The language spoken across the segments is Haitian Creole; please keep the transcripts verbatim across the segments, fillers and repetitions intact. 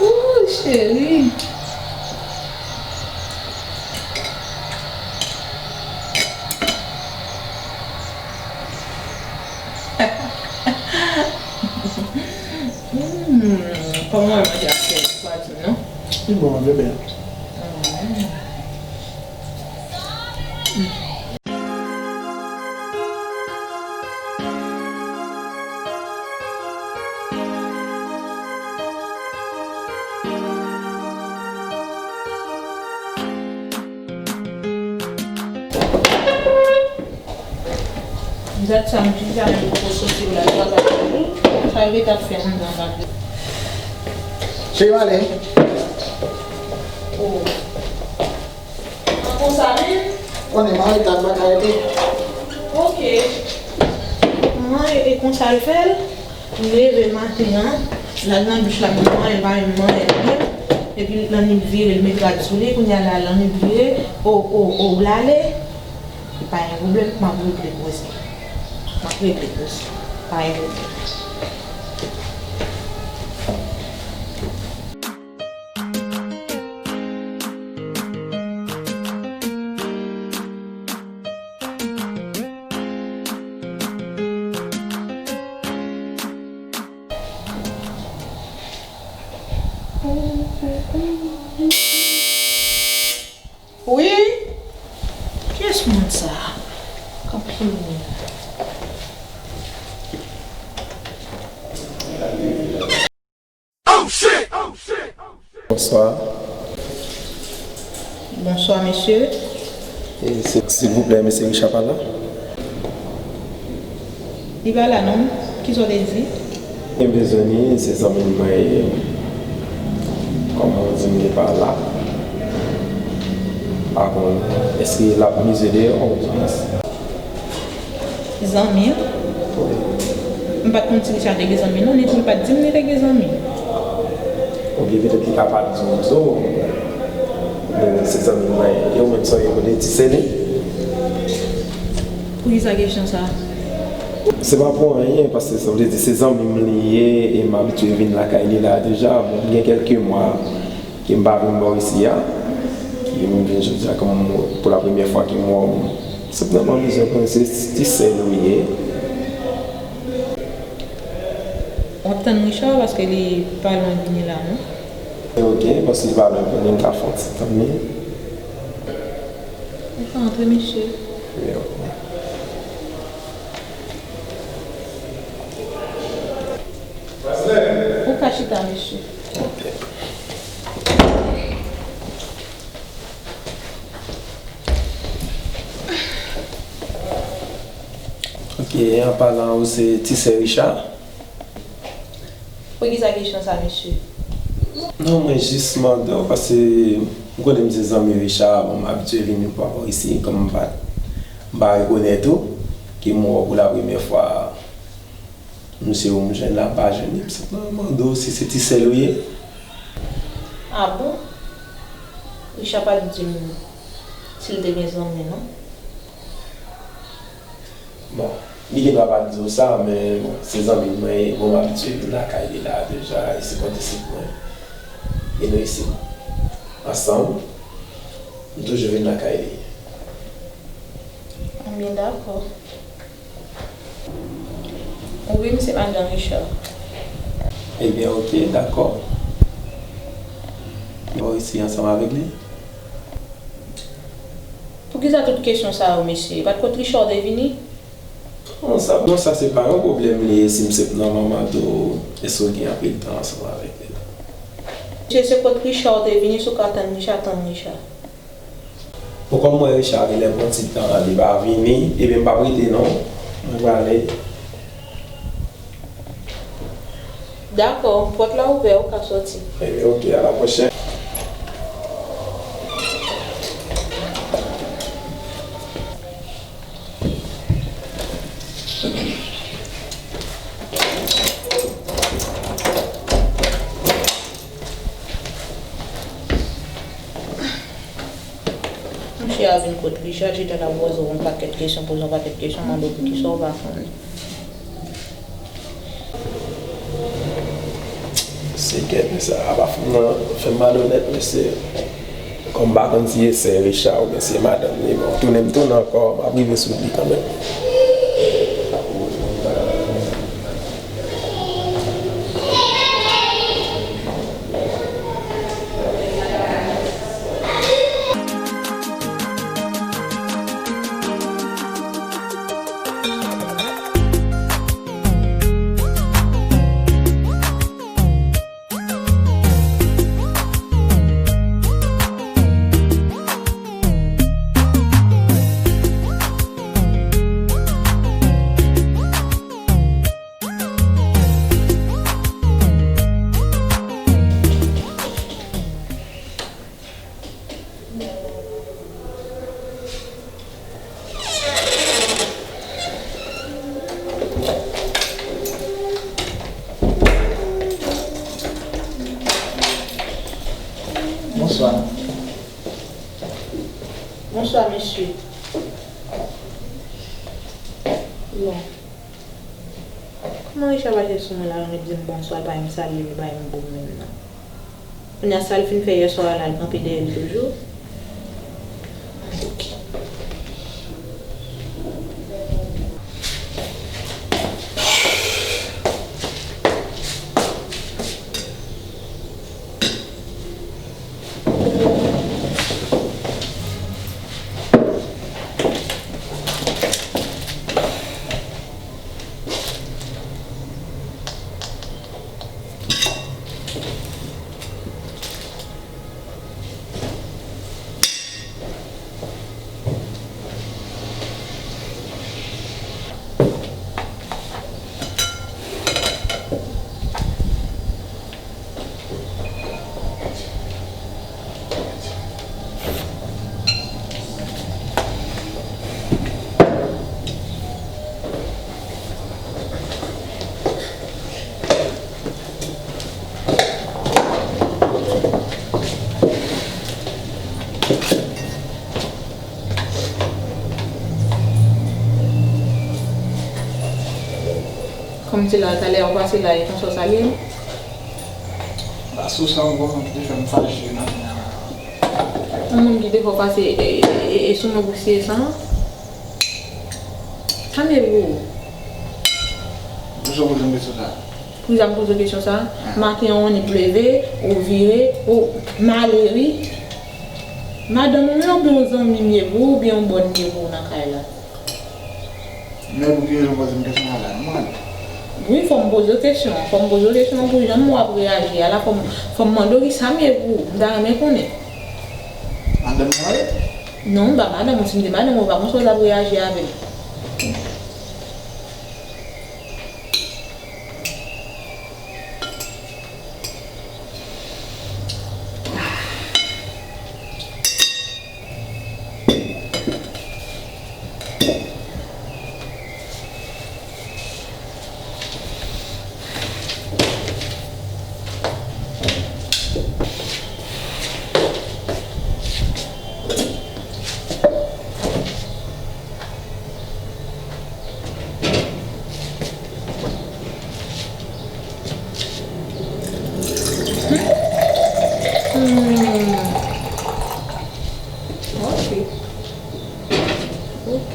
Ooh, cheri. Hmm, kòman w manje ak sèl? Pa di m non. Li bon, li bèl. Hmm. Dat sa m di sa, men poko soti la, sa va. Sa l ret ap fè anndan la. Cheri, m ale. Oh. An konsa menm? Konnen mari ta pa ka rete. Ok. Mwen e konsa l fè l. M leve maten an, l al nan douch la, m manyen, l pa menm manyen anyen. Epi l annik vire, l met rad sou li, kounye a la, l annik vire, o, o, o, l ale. Pa gen pwoblèm, m ap regle pou sa. M ap regle pou sa. Pa gen pwoblèm. Wi? Kiyès moun sa a k ap rele mwen la? Bonswa. Bonswa, mesye. E, si, silvouplè, mesye Richard pa la? Li pa la non. Kisa w te di? Mwen bezwen li, se zanmi m mwen ye. Kòman w di m li pa la? Pa konn, èske l ap mize deyò oubyen? Zanmi? Wi. M pa t konn si Richard te gen zanmi non, li tou l pa t di m li te gen zanmi. Oubyen petèt li ka pa t di w tou, men se zanmi m mwen ye. Ou menm sa w ye kote Ti Sèl li? Poukisa kesyon sa? Se pa pou anyen, paske sa vle di se zanmi m li ye e m abitye vin lakay li la deja. Bon, gen kèlke mwa ke m pa vin bò isi a, ke m vin jodi a kòm pou la premyè fwa ke m wè w. Senpleman bezwen konnen se Ti Sèl ou ye. W ap tann Richard paske li pa lwen vini la non. Ok, paske li pa lwen vini, m ka fè yon ti tann li. Ou ka antre, mesye. Wi, ok. Ou ka chita, mesye. Ok. Ok, an palan, ou se ti sè Richard? Poukisa kesyon sa, mesye? Non, mwen jis mande w, paske m konnen m se zanmi Richard, bon, m abitye vin yon pwa bò isi, kòm m pa, m pa rekonèt ou, ke m wè w pou la premyè fwa, m se ou m jwenn la, m pa jwenn li, m senpleman mande w si se ti sè l ou ye. A bon? Richard pa t di m si l te gen zanmi, non. Bon, li gendwa pa t di w sa, men bon, se zanmi m mwen ye, bon, m abitye vin lakay li la deja, e se kòm se mwen, e nou isit ansanm, m toujou vin lakay li. Ebyen, dakò. Wi, m se madanm Richard. Ebyen, ok, dakò. Bon, isi ansanm avèk li? Poukisa tout kesyon sa yo, mesye? Pa t kot Richard te vini? Non, sa, non, sa se pa yon pwoblèm li ye, si m senpleman mande w, èske w gen anpil tan ansanm avèk li? Mesye, se kot Richard te vini, si w ka tann Richard, tann Richard. Bon, kòm m wè Richard genlè pran ti tan li pa vini, ebyen m p ap rete non. Mwen prale. Dakò, pòt la ouvè, ou ka sòti. Ebyen, ok, a la pwochèn. Misye a vin kot Richard, chita la poze w yon pakèt kesyon, poze w yon pakèt kesyon, mande w poukisa w pa konn. Se kèt, mesye, apa fanm nan fè m malonèt, mesye. Kòm m pa konn si se sè Richard oubyen se madanm li, bon, tounen m tounen ankò, m ap rive sou li kanmenm. Bonswa. Bonswa, mesye. Bon. Kòman Richard mache sou mwen la, li di m bonswa, li pa janm salye m, li pa janm bo m menm non. Kounye a sa l fin fè yè swa a la, l kanpe dèyè l toujou. Ok. Kòmsi la, talè w pase la, e konsa w salye m? Pa sou sa, yon moun ki te fè m fache nan. Yon moun ki te fè w pase, e, e, e, e sou mwen pou siye san? Sa m ye pou ou? Poukisa w poze m kesyon sa a? Poukisa m poze w kesyon sa a? Ah. Maten an, w leve, ou vire, ou m ale wi. Madanm ou oubyen yon zanmi m ye pou ou, oubyen yon bòn m ye pou ou nan kay la? Men pou ki rezon w poze m kesyon sa la, non, mwen? Wi, fò m poze w kesyon an. Fò m poze w kesyon an pou jan m wè w ap reyaji a la, fò m, fò m mande w kisa m ye pou ou. M ta renmen konnen. Madanm mwen ye? Non, m pa madanm ou. Si m te madanm ou, pa konsa w t ap reyaji avè m. Hmm. Ok. Ok.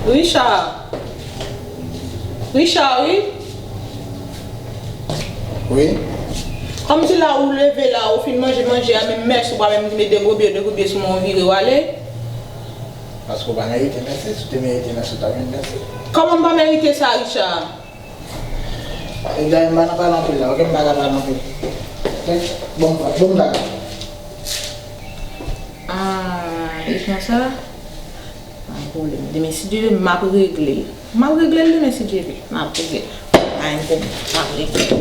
Richard. Richard, wi. Wi. Kòmsi la ou leve la, ou fin manje manje a, menm mèsi ou pa menm di m de gwo byen, de gwo byen sou mwen, ou vire w ale. Paske ou pa merite mèsi, si w te merite mèsi, ou t ap jwenn mèsi. Kòman m pa merite sa, Richard? E dayè m pa nan pale anpil la, ok, m pa ka pale anpil. Bon, bon, m ta ka. Ah, e konsa? Pa gen pwoblèm. Demen, si Dye vle, m ap regle l. M ap regle l demen, si Dye vle. M ap regle l. Pa gen pwoblèm. M ap regle l.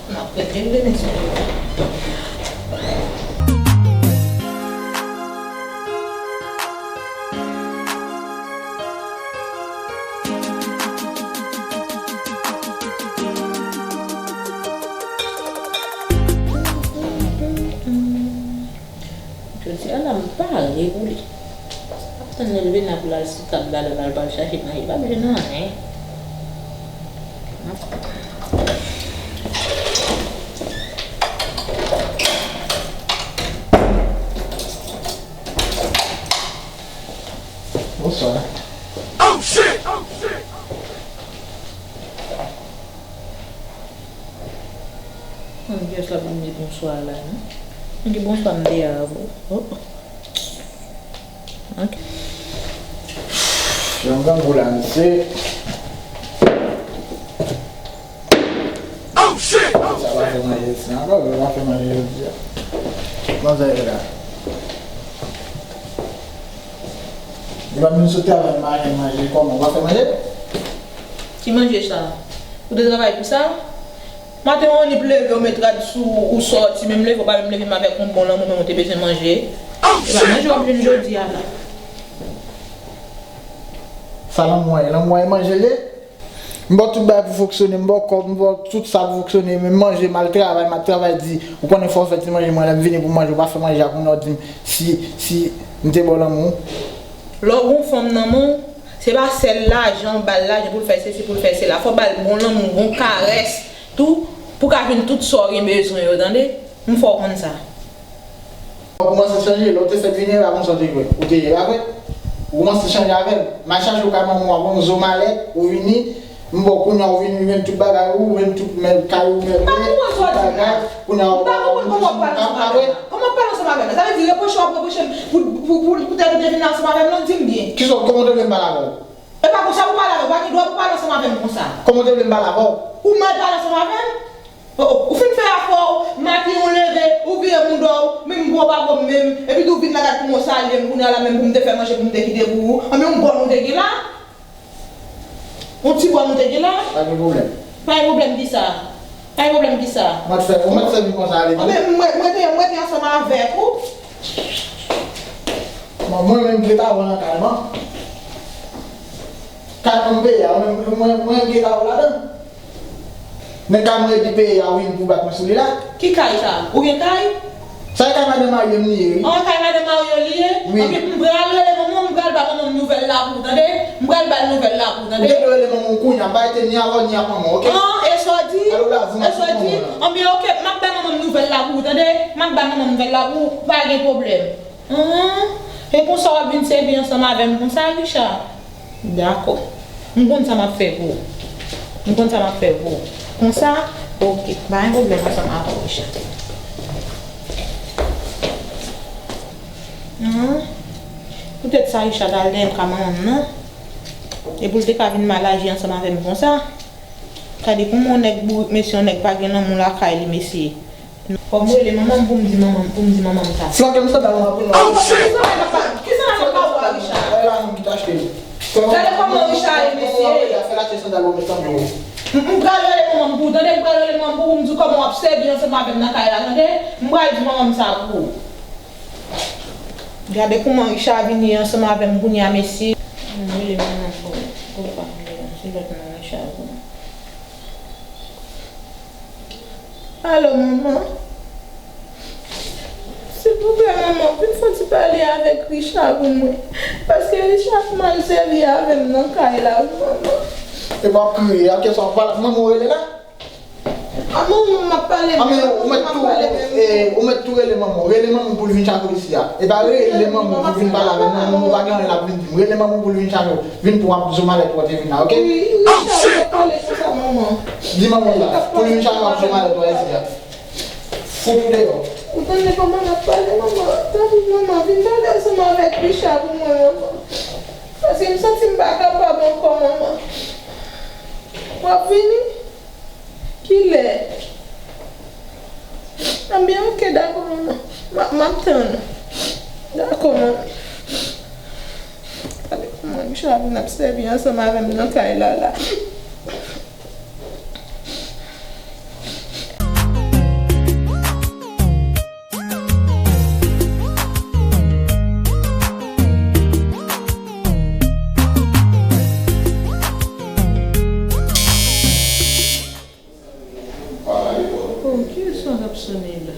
M ap regle l demen, si Dye vle. Al dewoule. Ap tann li leve nan pou l al sou tab la, l al pral chache manje. Li pa bezwen nan anyen. Bonswa. Mwen, jès la pa m di bonswa la, non. Mwen di bonswa, m te a avè w. Oh. Ok. Yon grangou la, misye. Sa pa fè manje, sa pa fè manje jodi a. Manzè la. Li pa vin sou travay, manje, manje, kòman? Ou pa fè manje? Ki manje sa? Ou te travay pou sa? Maten, ou annik leve, ou met rad sou ou, soti, menm leve, ou pa menm leve, m avèk yon bon lanmou, menm ou te bezwen manje. E pa manje w ap jwenn jodi a la. Sa lanmou a ye? Lanmou a ye manje l ye? M ba w tout bagay pou fonksyone, m ba w kòb, m ba w tout sa pou fonksyone, men manje, m al travay, m al travay di, ou konnen fò w fè ti manje, mwen lè m vini pou manje, ou pa fè manje a, kounye a w di m si, si m te ba w lanmou. Lè w gon fanm nan men w, se pa sèl lajan, ou ba l lajan pou l fè sesi, pou l fè sela. Fò w ba l bon lanmou, bon karès, tou, pou ka jwenn tout sa w gen bezwen yo, tande? M fè w konn sa. Ou kòmanse chanje, lè w te fèk vini, e pa konsa w te ye, ou te ye, e pa vre? Ou kòmanse chanje avè l. M al chache w kay manman w, w ap yon zo malèt, ou vini, m ba w kounye a, ou vini, ou jwenn tout bagay ou, ou jwenn tout mèb kay ou, mèble, tout bagay, kounye a, ou pa konprann kòman w ap pale ansanm avè m la. Kòman w ap pale ansanm avè m la? Sa vle di repwoche w ap repwoche m pou, pou, pou, poutèt ou te vin ansanm avè m, non, di m byen. Kisa w, kòman w te vle m pale avè w? E pa konsa pou pale avè w, ou pa gen dwa pou pale ansanm avè m konsa. Kòman w te vle m pale avè w? Ou mal pale ansanm avè m? Oh, oh, ou fin fè afè w, maten ou leve, ou vire mouda w, menm bò pa bò m menm, epi tou ou vin la gad pou mwen salye m, kounye a la menm pou m te fè manje pou m te kite pou ou, anben yon bòn ou te gen la? Yon ti bòn ou te gen la? Pa gen pwoblèm. Pa gen pwoblèm kisa? Pa gen pwoblèm kisa? Ou mèt fè, ou mèt sèvi konsa ale tou. Anben mwen, mwen te, mwen te ansanm avèk ou. Bon, mwen menm ki rete avè w nan kay lan. Kay lan m peye a, mwen, mwen, mwen ki rete avè w ladan. Men kay mwen epi peye a, ou vin pou bat mwen sou li la. Ki kay sa? Ou gen kay? Sa e kay madanm Maryem li ye, wi. An, kay madanm Maryem li ye? Wi. Anben, m pral rele manman w, m pral ba manman m nouvèl la pou ou, tande? M pral ba l nouvèl la pou ou, tande? Ou te dwe rele manman w kounye a, m pa rete ni avè w ni ak manman w, oke? An, e sa w di? Alo la, vou m ap manman w la. Anben, oke, m ap ba manman m nouvèl la pou ou, tande? M ap ba manman m nouvèl la pou ou, pa gen pwoblèm. An, e konsa w ap vin sèvi ansanm avè m konsa, Richard? Dakò. M konn sa m ap fè pou ou. M konn sa m ap fè pou ou. Konsa, oke. Pa gen pwoblèm ansanm avè w, Richard. An, poutèt sa, Richard al dèyè m ka manman m nan. E pou l te ka vin mal aji ansanm avè m konsa. Gade kòman yon nèg bourik, mesye, yon nèg pa gen lanmou lakay li, mesye. Fò m rele manman m pou m di manman m, pou m di manman m sa. Flanke m sandal mwen pou nou. Kisa n ap pa, kisa n ap pa wè Richard? Gade la, moun ki t achte li. Gade kòman Richard ye, mesye. Fè l achte sandal ou met tanbou. M, m pral rele manman m pou ou, tande, m pral rele manman m pou ou, m di w kòman w ap sèvi ansanm avè m nan kay la, tande? M pral di manman m sa pou ou. Gade kòman Richard vini ansanm avè m kounye a, mesye. M rele manman m pou ou. Ou pa rele m, se lòt non Richard pou ou. Alo, manman. Silvouplè, manman, vin fè yon ti pale avèk Richard pou mwen. Paske Richard ap mal sèvi avè m nan kay la, wi, manman. Epa w ap kriye, a kiyès w ap pale? Manman w rele la? A manman m ap pale, manman m ap pale, men ou mèt tou rele manman w. Rele manman w pou l vin chak jou isi a. Epa rele manman w pou l vin pale avè m, non, manman w pa gen anyen l ap vin di m. Rele manman w pou l vin chak jou. Vin pou w ap zo malèt ou te vin la, oke? Wi, Richard, ou pale konsa, manman. Di manman w la, pou l vin chak jou ap zo malèt ou isi a. Fout ou deyò. Ou tande kòman l ap pale, manman? Tanpri, manman, vin pale ansanm avèk Richard pou mwen, manman. Paske m santi m pa kapab ankò, manman. W ap vini? Kilè? Anben, oke, dakò, manman. M a, m ap tann ou. Dakò, manman. Gade kòman Richard vin ap sèvi ansanm avè m nan kay la, la. Oh, kiyès sa k ap sone la?